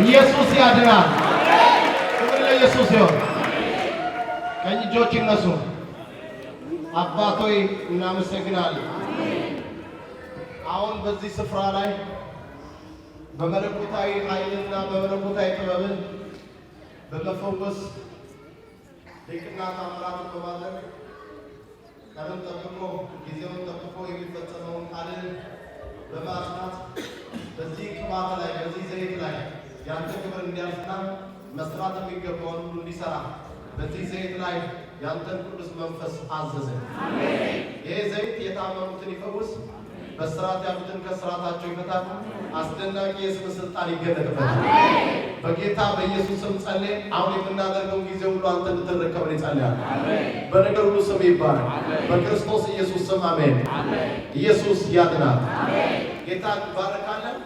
ኢየሱስ ያድናል። ክብር ለኢየሱስ ይሁን። ቀኝ እጆች ይነሱ። አባት ሆይ እናመሰግናለን። አሁን በዚህ ስፍራ ላይ በመለኮታዊ ኃይልና በመለኮታዊ ጥበብን በመፈወስ ድንቅና ታምራትን በማድረግ ቀኑን ጠብቆ ጊዜውን ጠብቆ የሚፈጸመውን ቃልን በማጽናት በዚህ ቅባት ላይ፣ በዚህ ዘይት ላይ ያንተ ክብር እንዲያልፍና መስራት የሚገባውን ሁሉ እንዲሰራ በዚህ ዘይት ላይ ያንተን ቅዱስ መንፈስ አዘዘ። ይሄ ዘይት የታመሙትን ይፈውስ፣ በስርዓት ያሉትን ከስርዓታቸው ይፈታል። አስደናቂ የስም ስልጣን ይገለጥበታል። በጌታ በኢየሱስ ስም ጸልይ። አሁን የምናደርገውን ጊዜ ሁሉ አንተ እንድትረከብ እጸልያለሁ። በነገር ሁሉ ስም ይባረክ። በክርስቶስ ኢየሱስ ስም አሜን። ኢየሱስ ያድናል። ጌታ እንባረካለን።